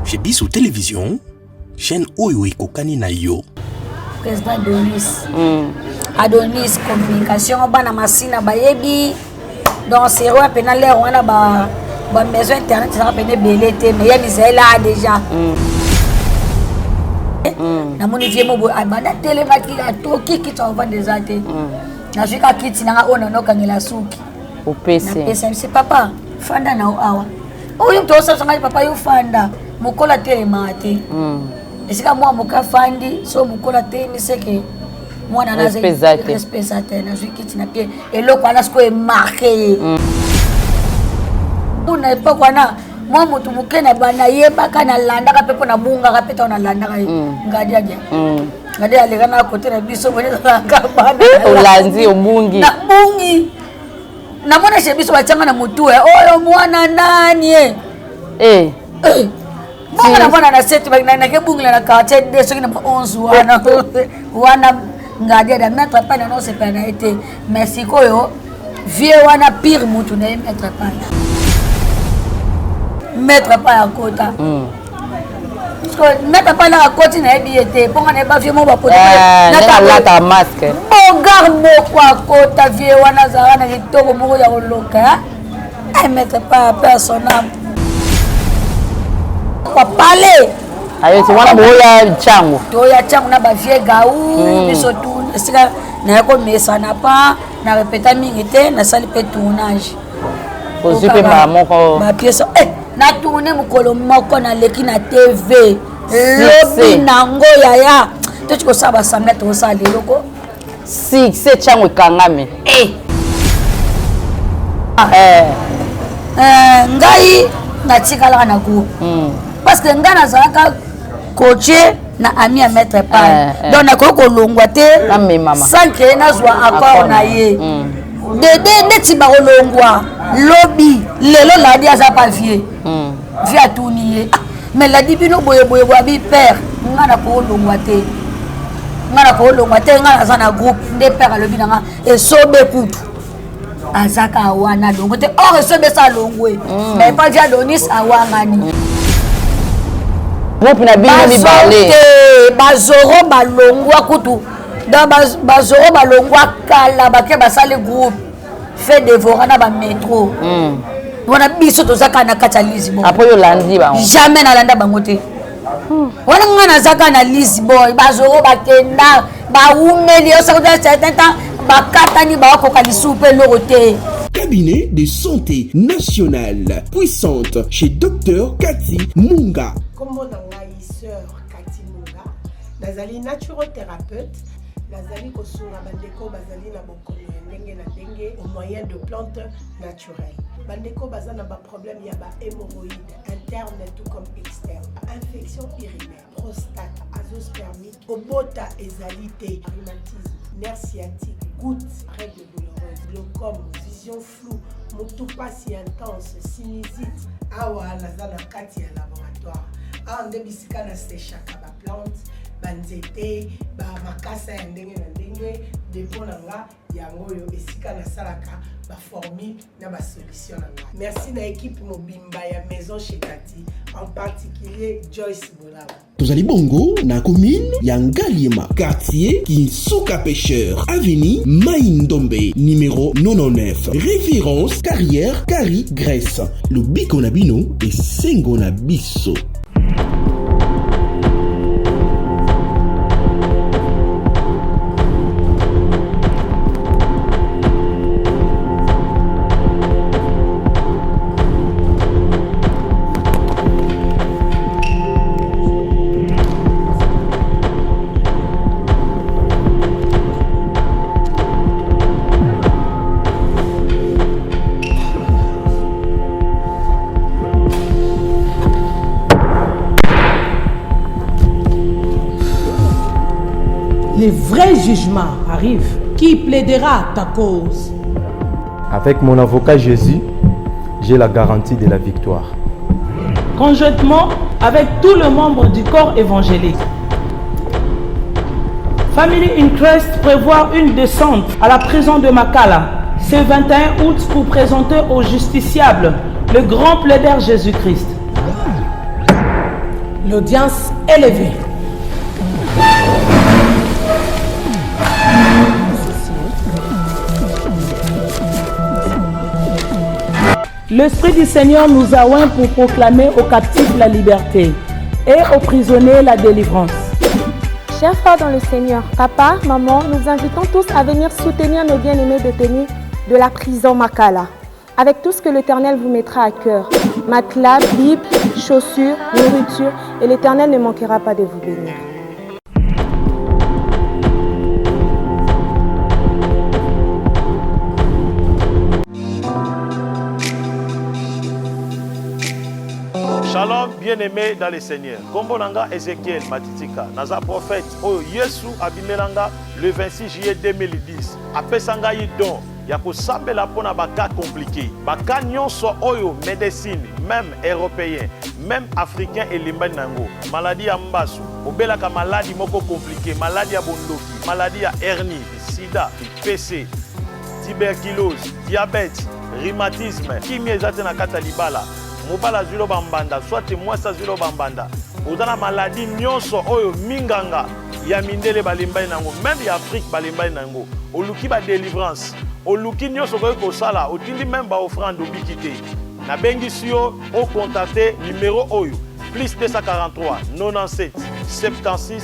Chez Biso Télévision, chaîne oyo ekokani na yo. Président Adonis. Mm. Adonis communication bana masina bayebi donc sero ya pena l'heure wana ba ba maison internet ezalaka pene ebele te mais ya mizaela déjà. Mm. Mm. namoni vie mo boye abanda telemaki atoki kiti avanda eza te mm. nazwi ka kiti nanga oyo nanokangela suki opesi napesa bise papa fanda na yo awa oyo moto osasa ngai papa yo fanda mokolo atelemaka te mm. esika mwa moke afandi so mokolo atelemi seke mwana respect eza te nazwi kiti na pie eloko wana sikoyo emarke ye mm. na epoke wana mwa motu moke nayebaka nalandaka mpe mpo nabungaka mpe ntango nalandaka ye mm. ngadiadia ngadi aleka na kote na biso bone ezalaka bana olandi obungi nabungi namona chez biso batianga na motu eh, oyo mwana nani e eh. eh. bongo na mwana na sete nakebungela na quartier de soki na ba 11 wana wana ngadi da maître pai nano osepela na ye te mais sikoyo vie wana pire mutu na ye maître pai maître pai akota mm. maître pai naka akoti nayebi ye te mpo nga nayeba vie moko bapotalata masque bogar moko akota vie wana azalaka na kitoko moko ya koloka eh, maître pai ape son âme pale ayoti wana boya ntango toya ntango na bavie gau hmm. biso tu esika naye komesana pa na repeta mingi te nasali mpe tournage ozwi mpe mbala moko bapiese eh, na tourne mokolo moko naleki na tv lobi nango yaya toti kosala basambla tokosala lelo ko succès ntango ekangami eh. Ah. Eh. Eh, ngai natikalaka na groupe mm. parce que ngai nazalaka coache na ami ya maître pai eh, eh. donc nakoki kolongwa te sans ke nazwa accord na ye mm. dede neti bakolongwa lobi lelo ladi aza pa vie mm. vie atuni ye ah, mais ladi bino boye boye boye abi père nga nakolongwa te nga nakolongwa te nga naza na groupe nde père alobi na nga esobe kutu aza kaka wana alongwe te or esobe esa alongwe mm. mais epa dia donis awangani groupe na bino mibale te bazoro balongwa kutu donc bazoro balongwa kala bake basali groupe fait devora na bametro mm. wana biso toza kaka na kati ya lisbon apres olandi bango jamais nalanda bango te hmm. wana ngai naza kaka na lisboy bazoro bakenda bawumeli osakota certain temps bakatani bakokoka lisusu mpe eloko te Cabinet de santé nationale puissante chez Dr Cathy Munga. Kombo na ngai sœur Cathy Munga, nazali naturothérapeute, nazali kosunga bandeko bazali na bokono ya ndenge na ndenge au moyen de plantes naturelles. Bandeko baza na ba problème ya ba hémorroïdes interne tout comme externe, infection urinaire, prostate, azoospermie, kobota ezali te, rhumatisme, nerf sciatique, goutte, règle douloureuse, glaucome, vision floue, mutu pasi intense, sinusite. Awa naza na kati ya laboratoire. Awa nde bisika na sechaka ba plante, ba nzete, ba makasa ya ndenge na ndenge. Depot na nga yango oyo esika nasalaka ba formule na ba solution na nga. Merci na equipe mobimba ya Maison chez Cathy, en particulier Joyce Bolaba. Tozali bongo na commune ya Ngaliema, quartier Kinsuka Pêcheur, avenue Mai Ndombe, numéro 99, référence carrière Kari Grèce. Lobiko na bino esengo na biso. Le vrai jugement arrive. Qui plaidera ta cause? Avec mon avocat Jésus, j'ai la garantie de la victoire. Conjointement avec tout le membre du corps évangélique. Family in Christ prévoit une descente à la prison de Makala ce 21 août pour présenter aux justiciables le grand plaideur Jésus-Christ. L'audience est levée. L'Esprit du Seigneur nous a oint pour proclamer aux captifs la liberté et aux prisonniers la délivrance. Chers frères dans le Seigneur, papa, maman, nous invitons tous à venir soutenir nos bien-aimés détenus de la prison Makala. Avec tout ce que l'Éternel vous mettra à cœur. Matelas, Bible, chaussures, nourriture, et l'Éternel ne manquera pas de vous bénir. Shalom bien-aimé dans le Seigneur. Kombo nanga Ezekiel Matitika, naza prophète oyo Yesu abimelanga le 26 juillet 2010. Apesa ngai don ya kosambela mpo na ba cas compliqué. Ba cas nyonso oyo medecine meme européen, meme africain elembani na yango. Maladie ya mbasu, obelaka maladi moko compliqué, maladi ya bondoki, maladi ya hernie, sida, PC, tuberculose, diabète, rhumatisme, kimia eza te na kati ya libala. Mobali azwi lo bambanda, soit mwasi azwi lo bambanda. Oza na maladie nyonso oyo minganga ya mindele balembani na yango, meme ya Afrique balembani na yango. Oluki ba delivrance, oluki nyonso okoki kosala, otindi meme ba offrande obiki te. Nabengisi yo o contacter numero oyo plus 243 97 76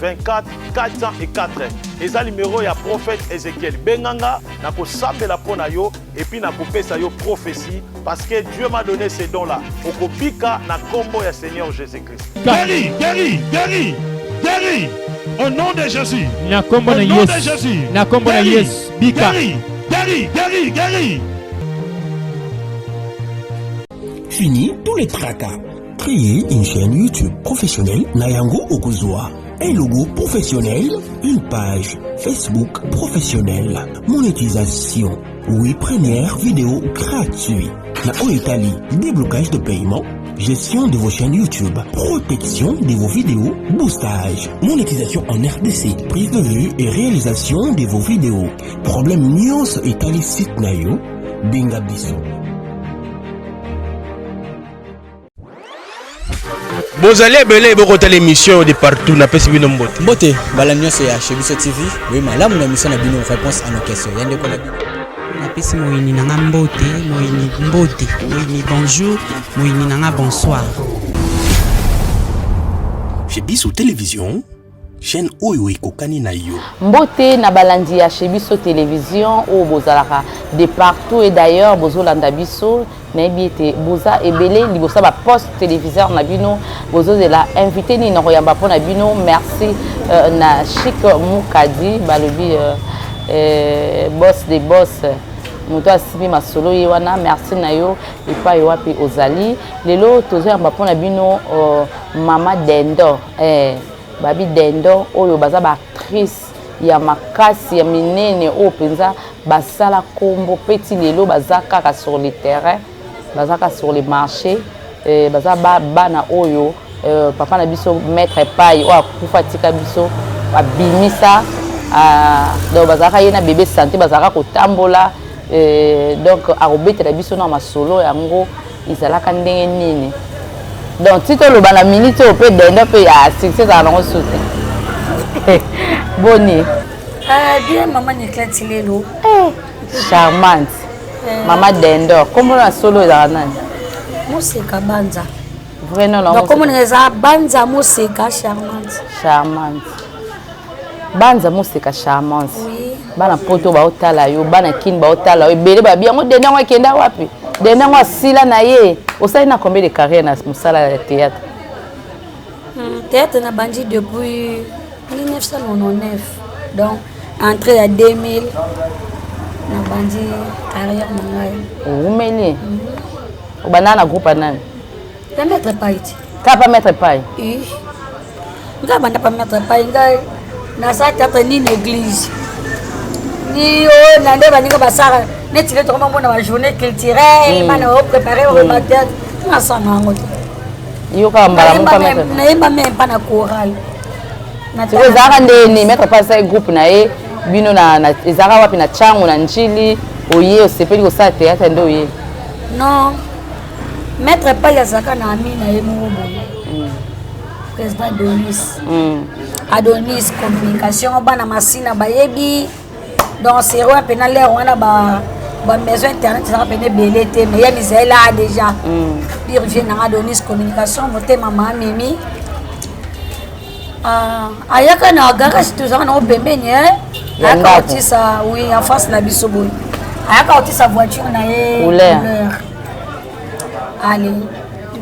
24 404 eza numero ya prophète Ezekiel. Benga nga nakosambela mpo na yo et puis nakopesa yo prophétie parce que Dieu m'a donné ces dons là. Okobika na kombo ya Seigneur Jésus-Christ. Guéri, guéri, guéri, guéri. Au nom de Jésus. Na kombo Au na nom de Yesu. Jésus. Na kombo na Guéri, Yesu. Bika. Guéri, guéri, guéri, guéri. Fini tous les tracas. Créez une chaîne YouTube professionnelle Nayango Okozwa. Un logo professionnel, une page Facebook professionnelle. Monétisation. Oui, première vidéo gratuite. Na Oetali, déblocage de paiement, gestion de vos chaînes YouTube, protection de vos vidéos, boostage, monétisation en RDC, prise de vue et réalisation de vos vidéos. Problème nyonso etali site na yo, benga biso. Bozali ebele bokotala émission de partout napesi bino mbote. Mbote mbala nyonso ya chez biso TV, boye malamu na émission na bino réponse à nos questions. Ya ndeko na bino. Napesi moyini na nga mbote, moyini mbote, moyini bonjour, moyini na nga bonsoir. Chez biso télévision, chaîne oyo ekokani na yo. Mbote na balandi ya chez biso télévision oyo bozalaka de partout et d'ailleurs bozolanda biso nayebi ete boza ebele liboso ya ba poste téléviseur na bino bozozela invité nini nakoyamba mpo na bino. Merci na Chic Mukadi balobi boss de boss moto asimbi masolo ye wana. Merci na yo epai wapi ozali lelo tozoyamba mpo na bino mama Dendo babi Dendo oyo baza ba actrice ya makasi ya minene oyo mpenza basala kombo peti lelo baza kaka sur le terrain, baza kaka sur le marché, baza bana oyo papa na biso maître Pai oyo akufa atika biso abimisa, donc bazalaka ye na bébé santé bazalaka kotambola, donc akobetela biso na masolo yango ezalaka ndenge nini. Donc ti toloba na minute oyo mpe Dendo mpe ya succès ezala nango su te. Boni? Bien mama Niclette lelo. Charmante. Mama Dendo, kombo na solo ezalaka nani? Moseka Banza. Vrai nom na Donc kombo na eza Banza Moseka Charmante. Charmante. Banza Moseka Charmante. Oui. Bana poto baotala yo, bana kini baotala yo, ebele babi yango Dendo yango ekenda wapi? Dendo yango asila na ye. Osali na combien de carrière na mosala ya théâtre? Théâtre na bandi depuis 1999. Donc entrée à 2000 na bandi carrière na ngai. Oumeli. Obanda na groupe nani? Ya maître Pai ti. Ka pa maître Pai? Oui. Nga banda pa maître Pai ngai nasala théâtre ni na église ni oyo na nde baninga basala neti nde tokomamona ba journée culturelle bana opréparé oyo ba théâtre nasala yango te. Yo kaka mbala moko pa maître. Nayemba même pas na chorale. Sikoyo ezalaka ndeni maître Pai asali groupe na ye bino na ezalaka wapi na Tshangu na Njili oye osepeli kosala théâtre nde oye? Non, maître Pai azalaka na ami na ye moko boye. Président Adonis. Adonis communication bana masina bayebi donc sero mpena lere wana ba ba maison internet ezalaka pene ebele te mais ya mizaela déjà pire vie nanga Adonis communication motema ma mimi. Ah, ayaka na garage tozalaka nango pembeni eh? Ayaka otisa oui en face na biso boye, ayaka otisa voiture na ye couleur. Allez,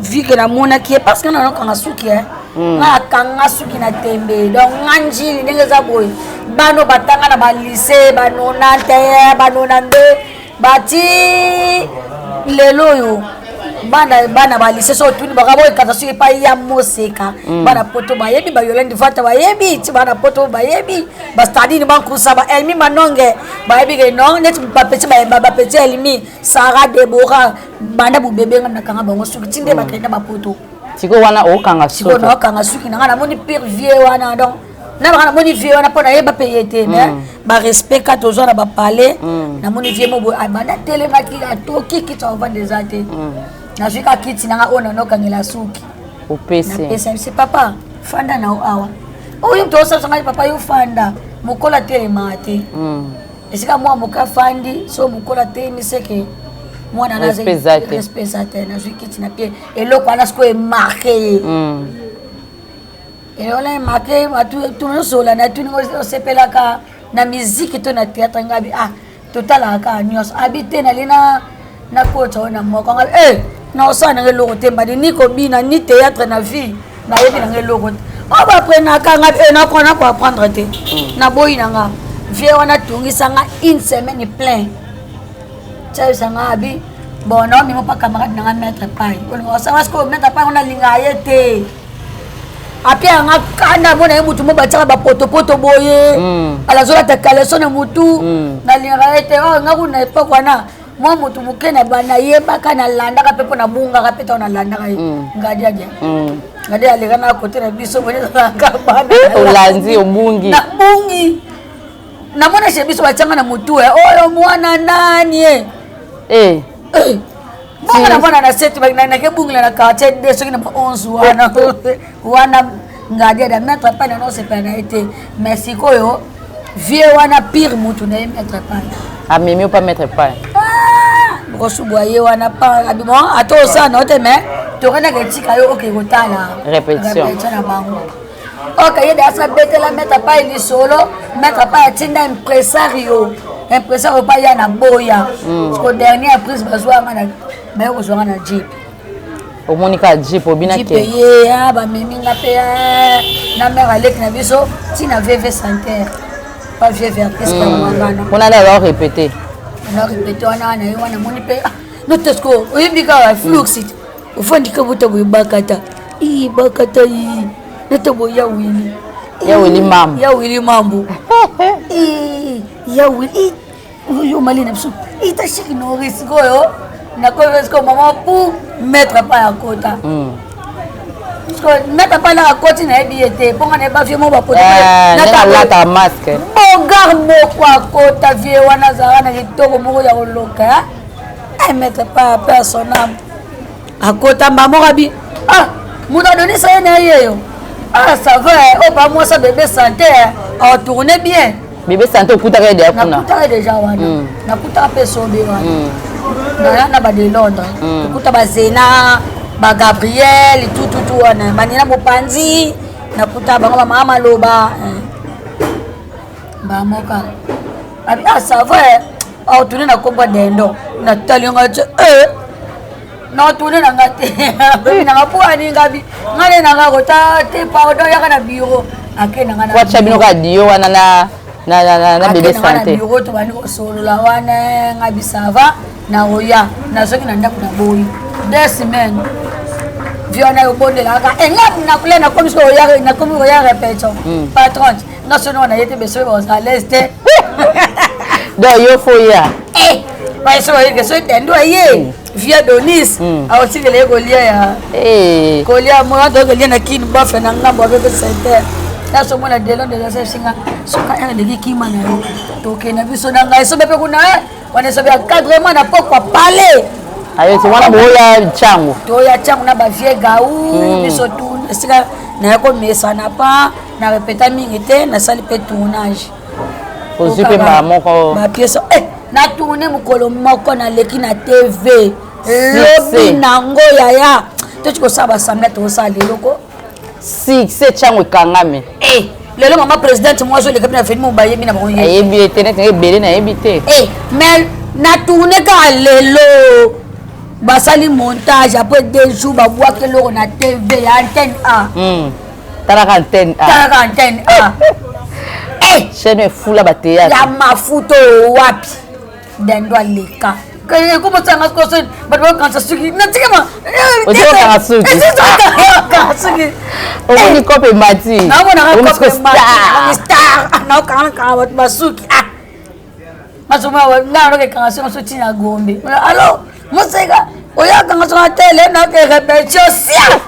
vu que namonaki ye parce que nanokanga suki eh? Nga akanga suki na tembe, donc nga njili ndenge eza boye, bano batanga na balycée ba 91, ba 92, bati lelo oyo bana bana balycée so otuni baka boyekata soki epai ya moseka. Bana poto bayebi, bayolandi vata bayebi ti bana poto bayebi, bastadine bankusa, ba Elmi Manonge bayebi ke non, neti bapeti bapeti Elmi, Sara, Debora, banda bobebe nga nakanga bango suki ti nde bakenda bapoto. Sikoyo wana okanga sikoyo suki? Naokanga suki na nga, namoni pire vie wana, donc nabaka namoni vie wana mpo nayeba mpe ye te, mais barespect ka tozwa na bapale. Namoni vie mo boye abanda telemaki, atoki kiti avanda eza te. Nazwi ka kiti nanga oyo nanokangela suki. Opesi? Napesa bisi: "Papa, fanda na yo awa." Oyo moto osasa ngai: "Papa, yo fanda, mokolo atelemaka te." Esika mwa moke afandi so, mokolo atelemi seke mwana. Respect eza te. Respect eza te. Nazwi kiti na pie, eloko wana sikoyo emarquer ye. Eloko wana emarquer. Tozosola na tuni: "Osepelaka na miziki to na théâtre?" Ngabi: "Ah, totalaka kaka nyonso." Abi te, nali na nakota oyo na moko ngabi e naosala nanga eloko te, mbadi ni kobina ni théâtre na vie nayebi nanga eloko te. Oyo baprenaka nga e nakona koapprendre te, naboyi nanga. Vie wana atungisanga une semaine plein. Tiayebisanga abi: "Bon, naomema mpa camarade nanga maître Pai." Olinga osanga sikoyo maître Pai ngo nalinga ye te, apia yanga kanda, mona ye mutu mo batiaka bapotopoto boye, alazolata caleçon na mutu. Nalingaka ye te. Oyo nga kuna époque wana mwa motu moke na nayebaka, nalandaka mpe mpo nabungaka mpe ntango nalandaka ye ngadi adia ngadi aleka na kote na biso boye, ezalaka bana. Olandi, obungi. Nabungi, namona chez biso batianga na motu e oyo mwana nani e. Eh. Bongo na mwana na seti nakebungela na quartier de soki na ba 11 wana wana ngadi ada maître Pai nano osepela na ye te, mais sikoyo vie wana pire mutu na ye maître Pai. Amemi yo pa maître Pai? Kosubwa ye wana pa abi: "Bon, ata osala na yo te, mais tokendaka etika yo oke kotala Répétition. Répétition na bango." Ok, ye dasa betela maître Pai lisolo. Maître Pai atinda impresario, impresario pa ya na boya. Siko dernière prise bazwanga na baye kozwanga na jeep. Omoni kaka jeep obina? Jeep ke ye ah, bamemi nga mpe ah, na mare aleki na biso ntina VV Center pa vie vertis kamwangana. Mpona nde aza répété. Na répété wana na ye wana amoni mpe ah, notesko oyembi kaka flux ofandika buta boye bakata i bakata i nete boye ya wili. Ya Wili Mambu. Ya Wili Mambu. Ii, ya Wili oyo mali na biso ita shiki nori. Sikoyo nakomi sikoyo mama pu maître pa ya kota. Sikoyo maître pa naka koti, nayebi ye te mponga nayeba vie mo bapoto. Ndenge alataka masque. Bogar moko akota, vie wana azalaka na kitoko moko ya koloka. Maître pa, pe ya son âme, akota mba moko abi: "Ah, moto adonisa ye na ye yo. Ah, ça va, oyo pa mwasa bébé santé atourne bien." Bébé santé okutaka ye deya kuna? Nakutaka déjà wana. Nakutaka mpe sobe wana naya na bade Londres. Tokuta bazena, bagabriel, tututu wana banina mopanzi, nakuta bango bamama maloba bamoka abi: "Ah, ça va, atourne na kombo dendo." Natali nga te eh natourne na nga te, abebi nanga mpo aningabi nga nde nanga kota te. "Pardon, yaka na bureau." Ake nanga na watya bino kaka dio wana na bébé ake nanga na santé. Bureau, tobandi kosolola wana. Nga bi: "Ça va, nakoya." Nazoki na ndako, naboyi 2 semaines. Vi wana obondelaka enga nakule, nakomi soki nakomi koya répétition, patron nga soki wana ye te, besoki baza à l'aise te. Donc yo fo ya. Baso bayeke soki tendo aye via Donis aotikela ye kolia ya kolia mona toki kolia na kini bafe na ngambo apepe center. Nasomona delon deja sesinga soka ere eleki kima na yo, tokende biso na ngai sobe mpe kuna wana esobe encadrement na pokwa pale. Ayo ti wana boya ntango. Toya ntango na bavie gau hmm. biso tu esika naya komesana pa na repeta mingi te nasali mpe tournage. Ozwi mpe mbala moko. Bapiese eh, na tourne mokolo moko naleki na TV. Lobi nango yaya toti kosala basambla tokosala lelo ko. Succès ntango ekangami. Eh, lelo mama présidente mwasi oleka mpe na veni mo bayebi na bango ayebi ye te neti ebele nayebi te. Eh, mais na tourne kaka lelo basali montage après deux jours babwaki eloko na tv ya antenne a hmm. Talaka antenne a talaka antenne a eh! Chaîne efula bathéâtre ya mafuta oyo wapi dendo aleka ekomotisanga koso bato bakanisa suki natikama ozokanga suki suki omoni kope emati naomonaka kope emati star naokangakanga bato basuki ah masoma nga naoke kanga suki mosusu ntina gombe alo moseka oyakanga soka tele naoke repetio sia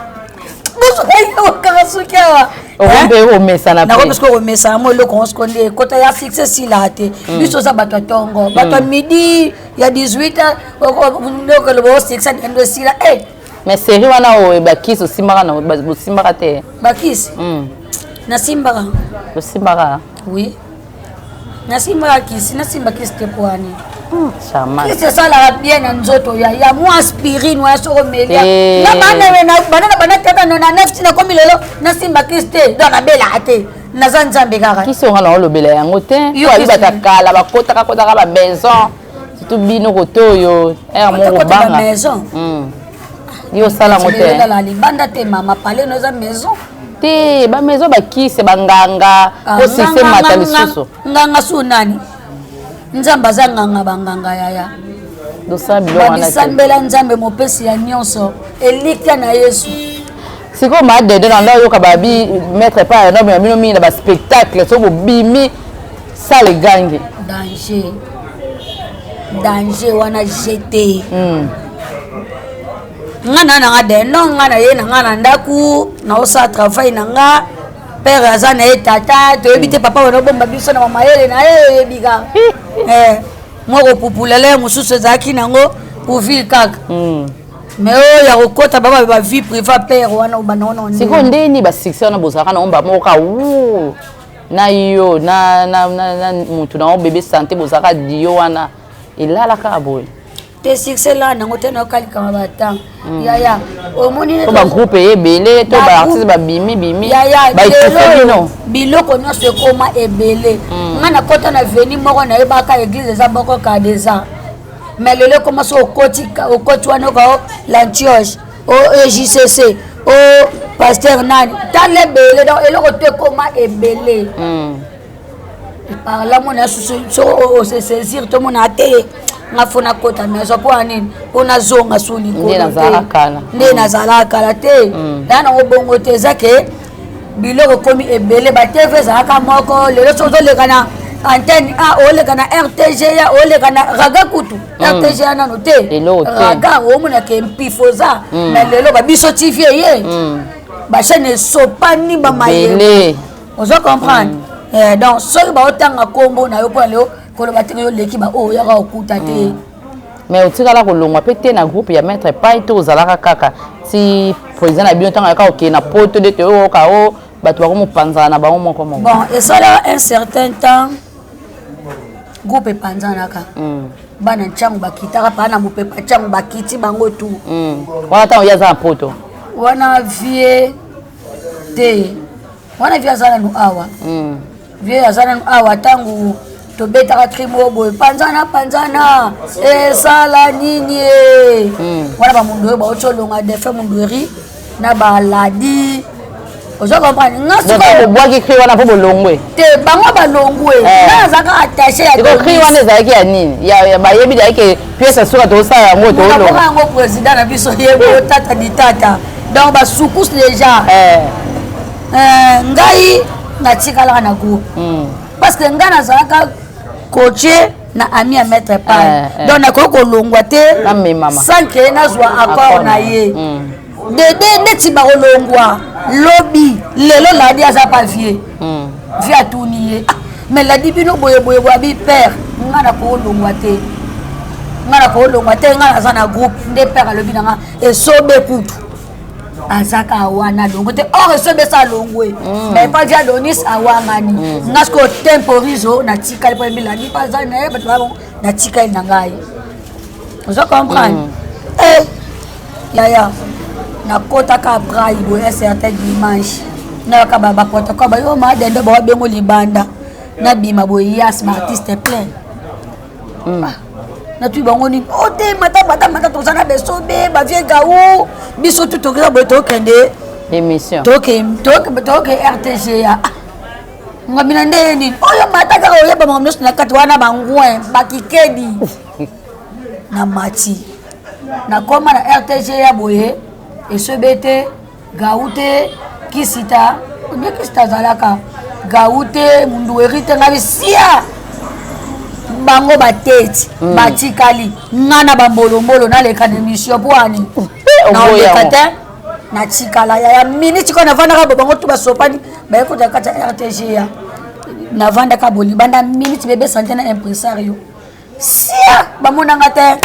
okanga suki awa okompe omesana nakomi sikoyo komesana mo eloko yango sikoyo nde ekota ya fixe esilaka te hmm. biso oza bato ya ntongo bato ya hmm. midi ya 18 okoloba osikisa ndo esila eh. Mais série wana oyo bakisi osimbaka osimbaka te bakisi hmm. Nasimbaka osimbaka oui nasimbaka kisi nasimba kisi te po wani hmm, kisi esalaka bien na nzoto ya ya mwa aspirine wana soko omelia eh. na bana bana tata no na nefti nakomi lelo nasimba kisi te donc nabelaka te naza nzambe kaka kisi onga na olobela yango te yo alibaka kala bakotaka kotaka ba maison surtout bino kote oyo ere moko banga maison hmm. Yo osala yango te libanda te mama pale no eza maison te ba maison bakisi banganga ah, po sise mata lisusu nganga su nani nzambe aza nganga banganga yaya babisambela nzambe mopesi ya nyonso elikya na yesu sikoyo ma dede na nda oyoka babi maître epai ya nobima bino mingi na baspectacle so bobimi sale egangi danger danger wana jete mm. Nga na nanga dendo nga na ye na nga na ndaku naosala travail na nga père aza na ye tata toyebi te papa wana obomba biso na bamayele na ye oyebi kaka eh, mwa kopupulele mosusu ezalaki nango pour ville kaka mm. mais oyo ya kokɔta baba ba vie priva père wana obanda wana sikoyo ndeni basuccès wana bozalaka na omba moko ka na yo na, na, na, na mutu na yo bebe sante bozalaka dio wana elala kaka boye Te succès la nango te nayokalikama ba temps mm. yaya omoni to ba groupe eye ebele to ba artiste babimi bimi yaya lelo biloko nyonso ekoma ebele mm. nga nakota na veni moko nayebaka église eza moko kadeza mais lelo ekoma so okoti okoti wana okao l'antioche o ejcc o pasteur nani tala ebele donc eloko to ekoma ebele mm. Par là mona susu so ose saisir to mona te nga fo nakota maison mpo ya nini mpo nazonga su likolo nde nazalaka kala te mm. ya nango bongo te eza ke biloko ekomi ebele batv ezalaka moko lelo soki ozoleka na antenne a oleka na rtga oleka na raga kutu mm. rtga nano te raga omonaka mpifo oza mm. mais lelo babiso tv eye bachaine esopani bamayele ozo comprendre mm. eh, donc soki baotanga nkombo na yo mpona leo koloba te yo oleki baoyo oyaka kokuta te mm. mais otikala kolongwa mpe te na groupe ya maître pai to ozalaka kaka ti président na bino ntango ayaka kokende na poto nde toyoka o bato bakomopanzana na bango moko moko bon esalaka un certain temps groupe epanzanaka mm. bana ntango bakitaka paa na mopepa ntango bakiti bango tu mm. wana ntango ye aza na poto wana vie te wana vie aza nanu awa mm. vie aza nanu awa ntango tobetaka cri moko boye panzana panzana esala nini e mm. wana bamundu oyo bauti olonga defe mundueri na baladi ozo comprendre nga sikoyobwaki cri wana mpo bolongwe te bango balongwe eh. nga nazalaka attaché ya cri wana ezalaki ya nini bayebi dayeke pièce suka tozosala yango tolonga yango président na biso ye tata ditata donc basukuse déjà eh. Eh, ngai natikalaka na groupe mm. parce que ngai nazalaka coache na ami ya maître pai eh, eh. donc nakoki kolongwa te sans ke nazwa accord na ye mm. dede neti bakolongwa lobi lelo ladi aza pa vie mm. vie atuni ye ah, mais ladi bino boye boye boye abi père ngai nakolongwa te. Nga nakolongwa te, nga naza na groupe. Nde père alobi na nga esobe kutu aza kaka wana alongwe te. Or esobe esa alongwe, mais epa dia Donis awangani. Nga sikoyo temporizo natikali mpo emilandi mpo aza na ye bato ba natikali na ngai, ozo comprendre? Eh, yaya, nakotaka brai boye un certain dimanche, nayaka baprotocole bayo madende bawabengo libanda. Nabima boye, yas baartiste plein. Ah, natui bango nini o te, mata mata mata, toza na besobe bavie gau biso tu tokeza boye, tokende émission. Toke toke RTGA ngabi na nde nini oyo mata kaka oyeba makambo nyonso na kati wana, bangwin bakikedi na mati. Nakoma na RTGA boye, esobe te, gau te, kisita nde kisita azalaka gau te, mundueri te. Ngabi sia bango bateti. Batikali nga na bambolombolo, naleka na émission po ani naoleka te, natikala yaya miniti ko navandaka bo bango tu basopani bayekota kati ya RTGA. Navandaka bolibanda miniti bebe sante na impresario sia bamonanga te,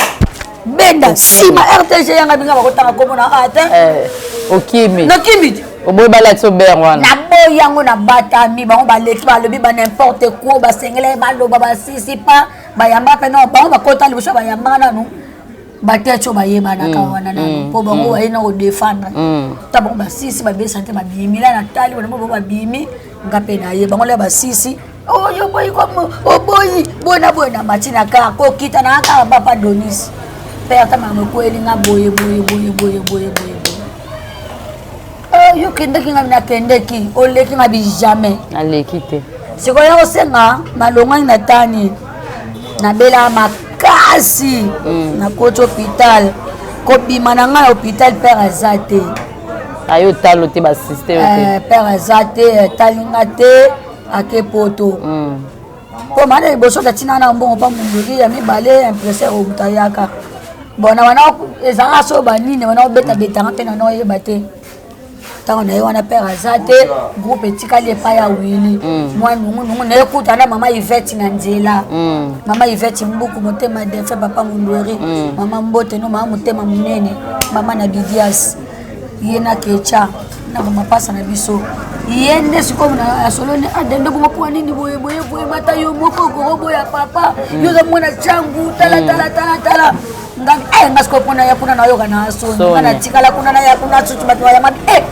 benda nsima RTG yanga binga bakotanga kombo na a te. Okimi. Nakimi te. Oboyi balati obere wana. Naboyi yango, nabatami. Bango baleki, balobi ba n'importe quoi, basengela baloba basisi pa bayamba mpe no bango bakota liboso, bayambaka nanu bateti oyo bayebanaka wana nanu mpo bango baye na kodefendre. Ta bango basisi babesa te, babimi la natali wana bango babimi, nga mpe naye bango la basisi oyo boyi oboyi boye na boye na mati na kar kokita na kaka bapa Donis mpe ata makambo ekweli nga boye boye boye boye boye boye boye. Yo kendeki, nga nakendeki, oleki nga bi jamais. Naleki te. Sikoyo ya kosenga nalongwani na tani, nabelaka makasi, nakoti hôpital. Kobima na ngai na hôpital, père aza te. Ayo talo te, basiste yo te. Père aza te, etali nga te, ake poto mpo mana liboso tatina na mbongo mpa mondoli ya mibale impresser obuta yaka bon na wana ezalaka so banini wana obetabetanga mpe nana oyeba te. Ntango na ye wana père aza te, groupe etikali epai ya Wili mwa nungunungu. Nayekuta na mama Ivete na nzela, mama Ivete Mbuku motema defe papa Mundweri. Mama mbote no, mama motema monene, mama na Bidias ye na Kecha na bamapasa na biso. Ye nde sikoyo na soloni adende bongo mpo nini boye boye boye, mata yo moko okoroboya papa, yo oza mwana cangu, tala tala tala tala. Nga eh, nga sikoyo mpona ya kuna nayoka na soni, nga natikala kuna na ya kuna susu bato bayama eh,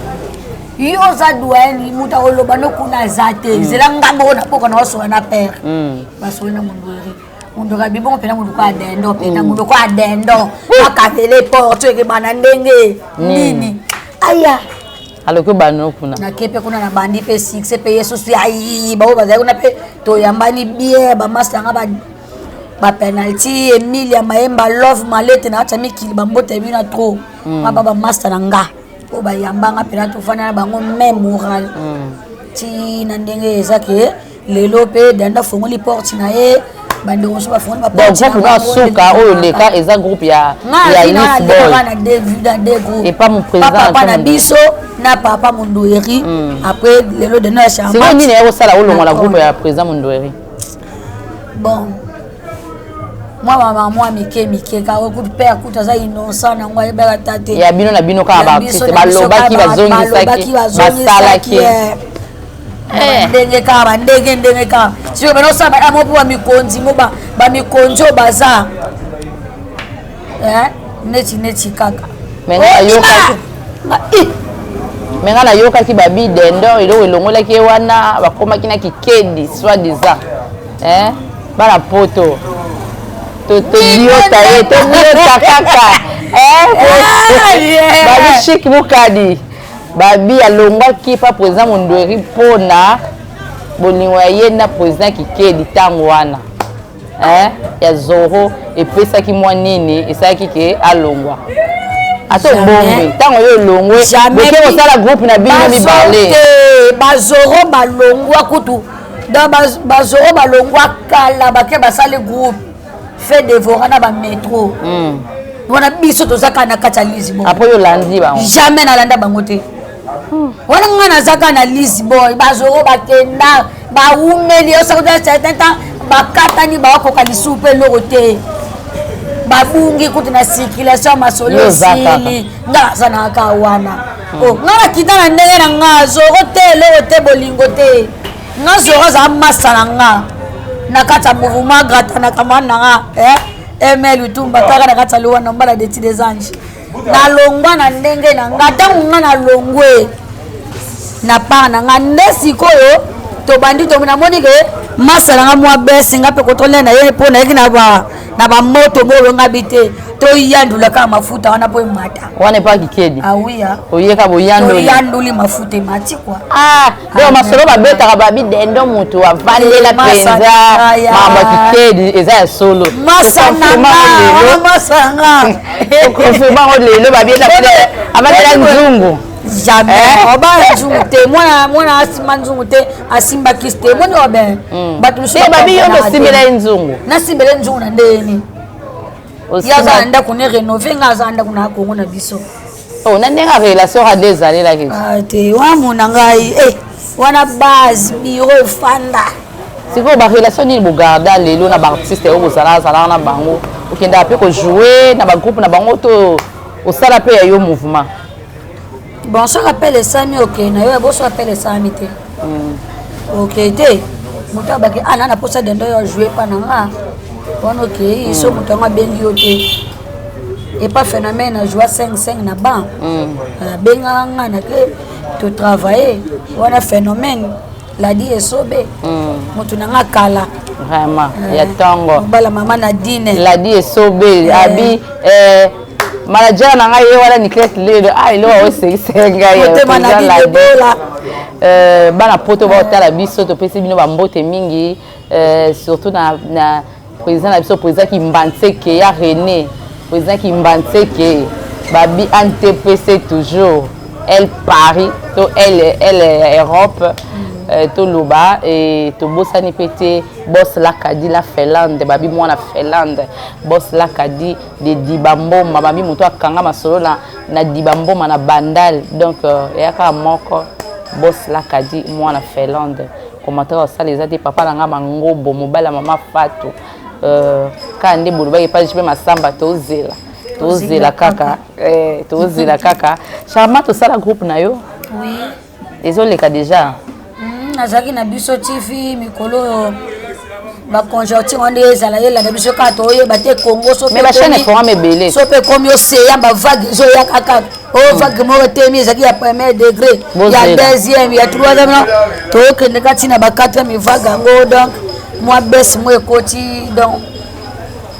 yo oza doyen, moto akoloba no kuna aza te. Zela nga moko na poko na osola na père, basoli na mondweri munduka bibongo mpena munduka adendo mpena munduka adendo akavele porte ekebana ndenge nini aya. Aloki obano kuna. Nake mpe kuna, na bandi mpe succès mpe ye susu ayi bao bazali kuna mpe toyambani bien, bamasa yanga bapenalty Emilia Mayemba Love Malete na atya mikili bambote yebi na trop maba bamasta na nga oyo bayambanga mpena, tofanda na bango même moral ti na ndenge eza ke lelo mpe danda afongoli porte na ye, bandeko mosusu bafongoli. Donc groupe na suka oyo leka eza groupe ya Lisboy epa mo président. Papa na biso na papa Mundueri, après lelo dena ya. Sikoyo nini ya kosala olongola groupe ya président Mundueri? Bon, mwa mama mwa mike mike kaka kutu père kutu aza innocent nango ayebaka ta te. Ya bino na bino kaka baartiste balobaki bazongisaki basalaki. Ndenge kaka bandenge ndenge kaka sikoyo bana osala bamo mpo bamikonzi mo bamikonzi oyo baza neti neti kaka. Me nga nayokaki babi dendor eloko elongolaki ye wana, bakomaki na kikedi soi disant bana poto tobiota ye, tobiota kaka babi Chik Mokadi, babi alongwaki pa président Mondweri mpona bolingo ya ye na président Kikedi. Ntango wana ya Zoro epesaki mwa nini esalaki ke alongwa ata obombe ntango yo olongwe boke kosala groupe na bino mibale. Bazoro balongwa kutu, donc bazoro balongwa kala, bake basali groupe fait devora na bamétro wana. Biso toza kaka na kati ya Lisboy. Après olandi bango? Jamais nalanda bango te wana. Nga naza kaka na Lisboy. Bazoro bakenda bawumeli osakota certain temps, bakatani, bakokoka lisusu mpe eloko te. Babungi kutu na circulation ya masolo esili, nga naza na kaka wana. hmm. Oh, nga nakita na ndenge na nga zoro te, eloko te, bolingo te. Nga zoro azala masa na nga na kati ya mouvement gratanaka mwana na nga eh? Emel Lutumba kaka na kati ya luwana mbala deti des anges. Nalongwa na ndenge na nga. Ntango nga nalongwe na part na nga nde sikoyo tobandi to namoni ke masa na nga mwa bese nga mpe kotolela na ye mpo nayaki na ba na bamoto moko nga bi te, toyandula kaka mafuta wana mpo emata. Wana epa kikedi. Awiya. Ah oyeka boyandoli. Toyandoli mafuta emati kua. Ah, donc masolo babetaka babi dendo moto avandela mpenza makambo ya kikedi eza ya solo. Masanga masanga yango lelo babi avandela nzungu. Jamais eh? Obala nzungu te, mwana mwana asimba nzungu te, asimba kisi te, moni obe hmm. Bato mosusu babi yo osimbela ye nzungu. Nasimbela ye nzungu na ndeni ye aza na ndako ne rénové, nga aza na ndako na Kongo na biso. Oh, na ndenge relation rade ezalelaki. Ah, te wamona ngai eh, wana base bureau efanda. Sikoyo barelation nini bogarda lelo na baartiste oyo bozalaka zalaka na bango? Okendaka mpe kojoue na bagroupe na bango to osala mpe ya yo mouvement? Bon, soki appel esami, okende na yo. Boso appel esami te, okei te. Moto abaki ana na posa dendo yo ajoue epa na nga wana, okei. So moto yango abengi yo te epa phénomène ajoua 5 5 na ban, abengaka nga nake totravaille wana. Phénomène Ladi Esobe, moto na nga kala. Vraiment ya ntongo. Mobala mama Nadine. Ladi Esobe abi manager na ngai ye wana Niclet lelo. Ah, eloko osekisa ngai. Motema Nadine Ebola. Bana poto baotala biso, topesi bino bambote mingi, surtout na président na biso, président Kimbanseke ya René, président Kimbanseke. Babi antpc toujours el Paris to el Europe. Toloba e tobosani mpe te Bos Lakadi la Finlande, babi mwana Finlande, Bos Lakadi de Dibamboma, babi moto akanga masolo na Dibamboma na Bandal. Donc eya kaka moko Bos Lakadi mwana Finlande. Commentaire osala eza te. Papa na nga Mangobo, mobali ya mama Fatu, kaka nde bolobaki epai mpe Masamba, tozela tozela kaka, tozela kaka. Charmant, tosala groupe na yo. Oui. Ezoleka déjà. Nazalaki na biso TV mikolo oyo, baconjoncture wana ezala elanda biso kaka, toyeba te Congo. Mais bachaîne programme ebele. So mpe ekomi oseya, bavague ezoya kaka. Oyo vague moko etemi ezalaki ya premier degré, ya deuxième, ya troisième, toyokende kati na ba quatrième vague yango. Donc mwa bese mo ekoti, donc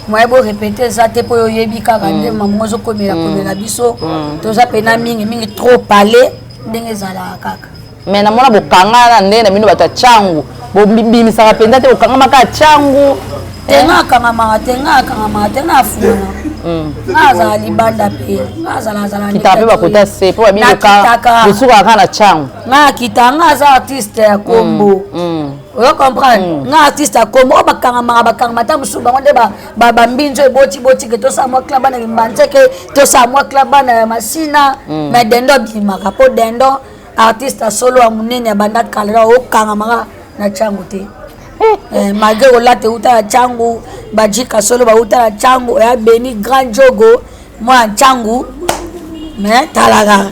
moye borépéter eza te, mpo oyo oyebi kaka nde mamongo ezokomela komela biso. Toza mpena mingi mingi, trop parler ndenge ezalaka kaka. Mais namona bokanga na ndenge na bino bato ya Cangu, bobimisaka mpenza te, bokangamaka ya Cangu. Te, nga akangamaka te, nga akangamaka te, nga afungana, nga azala libanda mpe nga azala azala. Kitaka mpe bakota se mpo Nakitaka. Bosukaka kaka na Cangu. Nga akita, nga aza artiste ya kombo, oyo comprendre nga artiste ya kombo oyo bakangamaka, bakangama ta mosusu bango nde bambinzo eboti botike. Tosala mwa club bana Kimbanseke, tosala mwa club bana ya Masina, mais dendo abimaka mpo dendo artiste ya solo ya monene ya banda kala, okangamaka na Cangu te. Malgré kolata euta na Cangu, bajika solo bauta na Cangu, eya beni grand jogo mwana Cangu, mais talaka.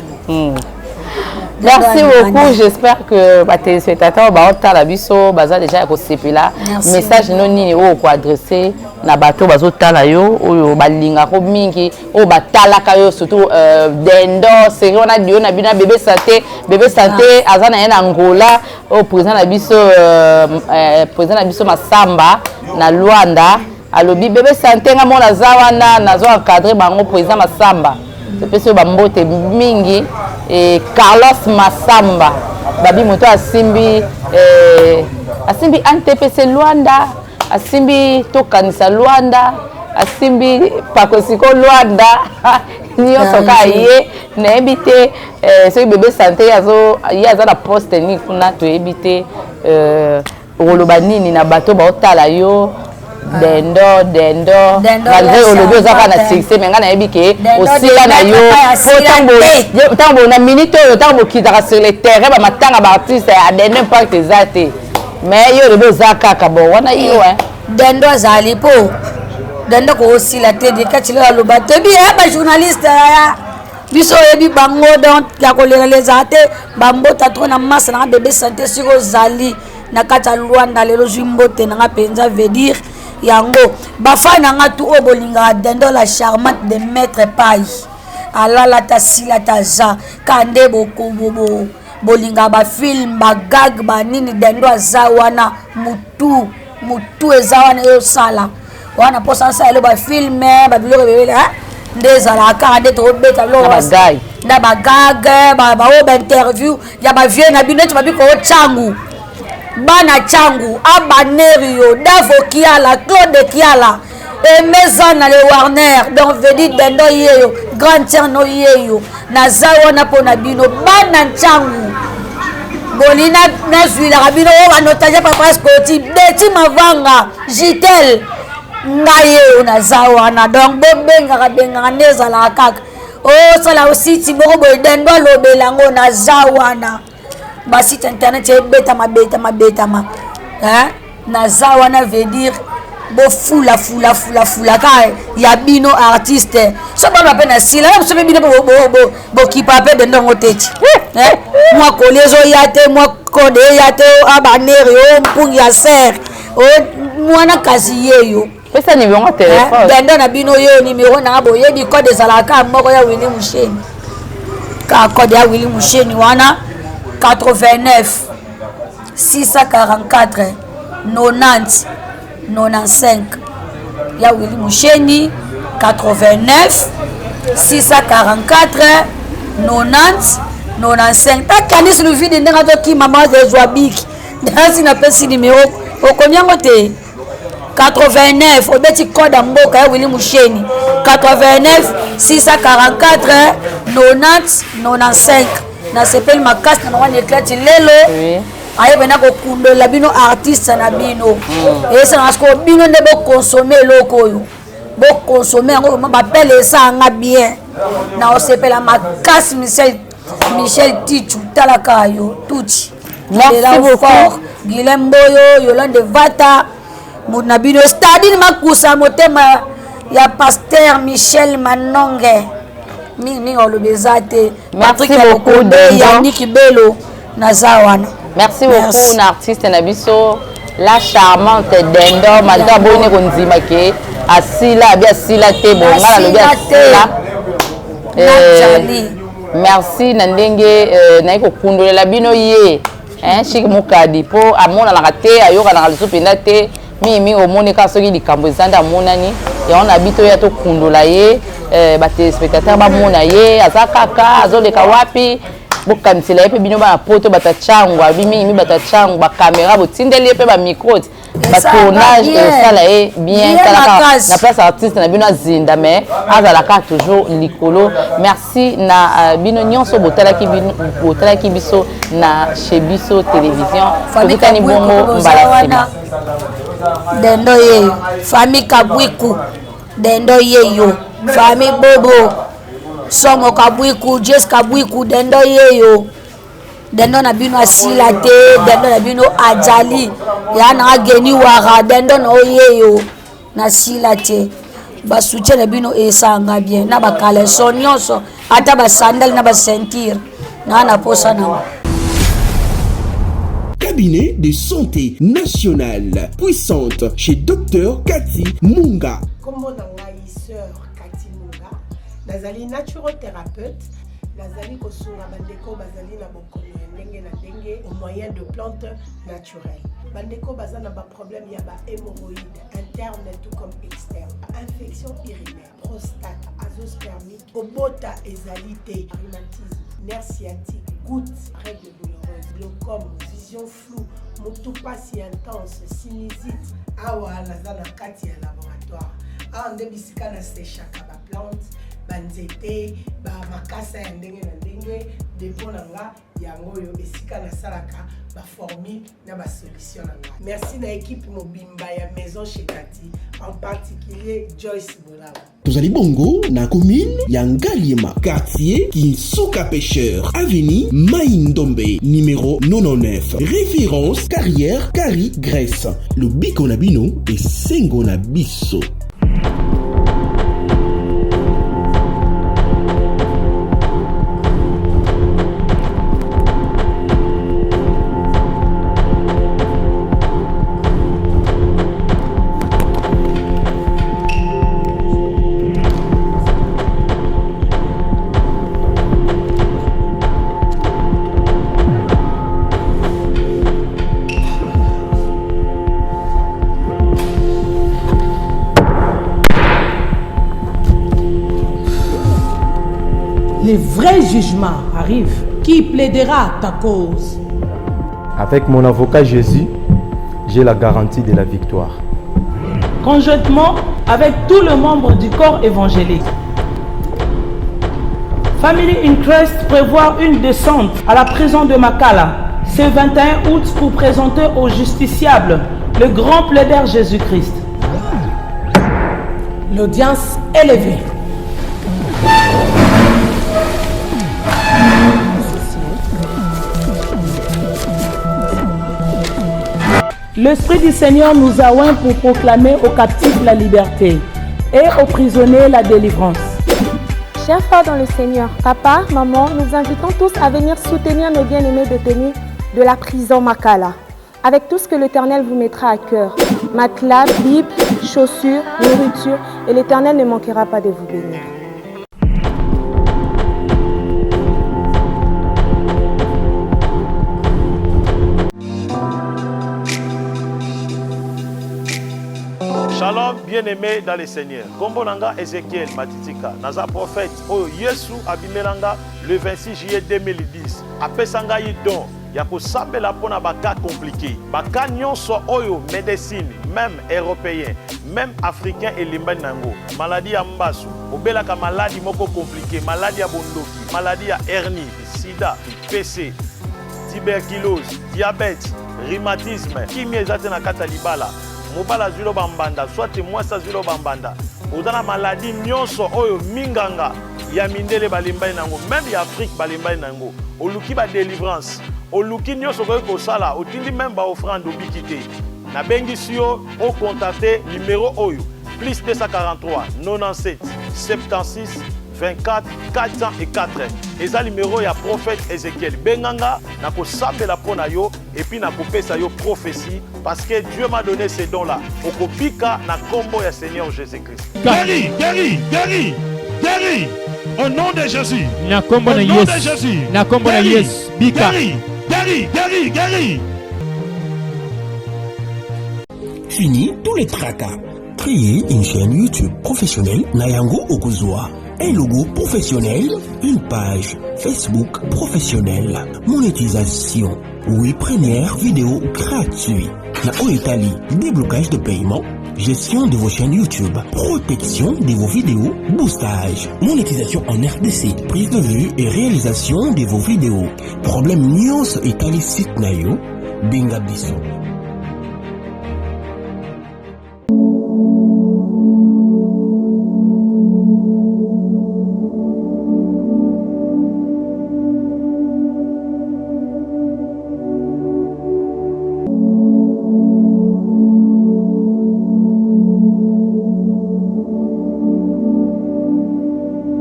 Merci beaucoup. J'espère que batéléspectateurs baotala biso baza déjà ya kosepela. Message no nini oyo koadresse na bato bazotala yo, oyo balingako mingi, oyo batalaka yo, surtout dendo série wana dio na bino na bébé santé? Bébé santé aza na ye na Angola, oyo président na biso, président na biso Masamba na Luanda alobi bébé santé nga mona aza wana, nazo encadre bango. Président Masamba, topesi oyo bambote mingi. E Carlos Masamba, babi moto asimbi, asimbi antpc Luanda, asimbi tokanisa Luanda, asimbi pakosiko Luanda nyonso kaka ye. Nayebi te soki bébé santé ye aza na poste nini kuna, toyebi te. Okoloba nini na bato baotala yo, dendo dendo? Malgré olobi oza kaka na succès, mais ngai nayebi ke osila na yo, po ntango na minute oyo, ntango bokitaka sur le terrain, bamatanga baartiste ya dendo, impact eza te. Mais yo olobi oza kaka bon wana yo. Dendo azali mpo Dende koosila te dekati lelo aloba te bi ya bajournaliste ya biso oyebi bango donc ya kolela ezala te bambota tro na masa nanga bebe sante soki ozali na kati ya lwanda lelo ozwi mbote nanga mpenza veut dire yango bafai na nga tu oyo bolingaka dendo la charmante de maître pai alala ta sila ta aza ka nde bolingaka bafilme bagag banini dendo aza wana mutu mutu eza wana eyosala wana mposa nasala elo bafilme babiloko ebele nde ezalaka kaka nde tobeta biloko na bagage baoyo bainterview ya bavieux na bino neti babiko o cangu bana cangu abanerio davo kiala claude kiala emezana le warner donc vedi dendo yeyo grand tierno yeyo naza wana mpo na bino bana ncangu boli nazwilaka bino oyo banotage papa scoti beti mavanga jitel ngai yeyo naza wana donc bobengaka bengaka nde ezalaka kaka osala ositi moko boye dendo alobela yango naza wana basite internet ebetama betama betama naza wana veut dire bofula fula fula fula ka ya bino artiste so bana mpe na sila na biso mpe bino bokipa mpe dendongo te ti mwa koli ezoya te mwa kode eya te abaneri o mpungi ya ser o mwana kasi yeyo pesa nimero ya telefone dendo na bino yo nimero nanga boyebi kode ezalaka kaka moko ya willi musheni kaka kode ya willi musheni wana 89 644 90 95 ya willi musheni 89 644 90 95 takanisi luvidi ndenge azokima ma ezwa biki nasi napesi nimero okomi yango te 89 obeti code ya mboka ya wili musheni 89 644 90 95 nasepeli makasi na mama Niclette lelo oui. aye pena kokundolela bino artiste na bino mm. esanga sikoyo bino nde bokonsome eloko oyo bokonsome yango vraimen bapele esanga bien na osepela makasi michel michel tichu talaka yo tuti Merci beaucoup. Guilain Mboyo, Yolande Vata, moto na bino Stadine Makusa, motema ya pasteur Michel Manonge. Mingi mingi olobi eza te. Patrick Lokonde, Yannick Belo, naza wana. Merci beaucoup na artiste na biso la charmante Dendo malgré aboyi ne kondima ke asila abi asila te bon nga nalobi asila. Eh, merci na ndenge euh, naye kokundolela bino ye hein, Chic Mukadi mpo amonanaka te ayokanaka lisusu mpenza te mingimingi omoni kaka soki likambo eza nde amonani yango na bi toya tokundola ye euh, batelespectateur bamona ye aza kaka azoleka wapi bokanisela ye mpe bino bana poto bato ya cango alobi mingi mingi bato ya cango bakamera botindeli ye mpe bamicro ba tournage esala ye bien talaka na place artiste na bino azinda mais azalaka toujours likolo merci na euh, bino nyonso botalaki botalaki biso na chez biso télévision tokutani bongo mbala nsima dendo yeyo famille kabwiku dendo yeyo famille bobo somo kabwiku jes kabwiku dendo yeyo dendo na bino asila te dendo na bino ajali ya na geni wara dendo na oyeyo nasila te basoutien na bino esanga bien na bakaleson nyonso ata basandale na baceinture naa na posa nango Cabinet de santé nationale puissante chez Dr Cathy Munga. Kombo na ngai sœur Cathy Munga, nazali naturothérapeute nazali kosunga bandeko bazali na bokono ya ndenge na ndenge au moyen de plantes naturelles bandeko baza na baproblème ya bahémoroïde interne tout comme externe infection urinaire prostate azospermique kobota ezali te rhumatisme nerf sciatique goutte règle douloureuse glaucome vision floue motu pasi intense sinusite awa naza na kati ya laboratoire awa nde bisika na sechaka baplante banzete bamakasa ya ndenge na ndenge depo na nga yango oyo esika nasalaka baformule na basolution na nga merci na ekipe mobimba ya maison chekati en particulier joyce bolaba Tozali bongo na commune ya Ngaliema, quartier Kinsuka Pêcheur, avenue Mai Ndombe, numéro 99, référence carrière Kari Grèce. Lobiko na bino esengo na biso. vrai jugement arrive, qui plaidera ta cause? Avec mon avocat Jésus, j'ai la garantie de la victoire. Conjointement avec tout le membre du corps évangélique. Family Interest prévoit une descente à la prison de Makala ce 21 août pour présenter aux justiciables le grand plaideur Jésus-Christ. L'audience est levée. L'Esprit du Seigneur nous a oint pour proclamer aux captifs la liberté et aux prisonniers la délivrance. Chers frères dans le Seigneur, papa, maman, nous invitons tous à venir soutenir nos bien-aimés détenus de la prison Makala. Avec tout ce que l'Éternel vous mettra à cœur. Matelas, Bible, chaussures, nourriture, et l'Éternel ne manquera pas de vous bénir. Shalom bien-aimé dans le Seigneur. Kombo nanga Ezekiel Matitika, naza prophète oyo Yesu abimelanga le 26 juillet 2010. Apesa ngai don ya kosambela mpo na baka compliqué, baka nyonso oyo médecine même européen même africain elembani na yango, maladie ya mbasu, obelaka maladi moko compliqué, maladi ya bondoki, maladi ya hernie, sida, PC, tuberculose, diabète, rhumatisme, kimia eza te na kati ya libala, mobali azwi lo bambanda soit mwasi azwi lo bambanda, oza na maladi nyonso oyo minganga ya mindele balembani na yango, meme ya Afrique balembani na yango, oluki ba delivrance, oluki nyonso okoki kosala, otindi meme ba offrande obiki te. Nabengisi yo ocontacte numero oyo plus 243 97 76 24 404 eza numero ya prophète Ezekiel. Benganga, nakosambela mpo na yo et puis nakopesa yo prophétie parce que Dieu m'a donné ces dons là. Okobika na kombo ya Seigneur Jésus-Christ. Guéri, guéri, guéri, guéri. Au nom de Jésus. Na kombo Au na nom de Yesu. Jésus. Na kombo na Guéri, Yesu. Bika. Guéri, guéri, guéri, guéri. Fini tous les tracas. Créez une chaîne YouTube professionnelle Nayango Okozwa. Un logo professionnel, une page Facebook professionnelle. Monétisation. Oui, première vidéo gratuite. Na Oetali, déblocage de paiement, gestion de vos chaînes YouTube, protection de vos vidéos, boostage, monétisation en RDC, prise de vue et réalisation de vos vidéos. Problème nyonso etali site na yo, benga biso.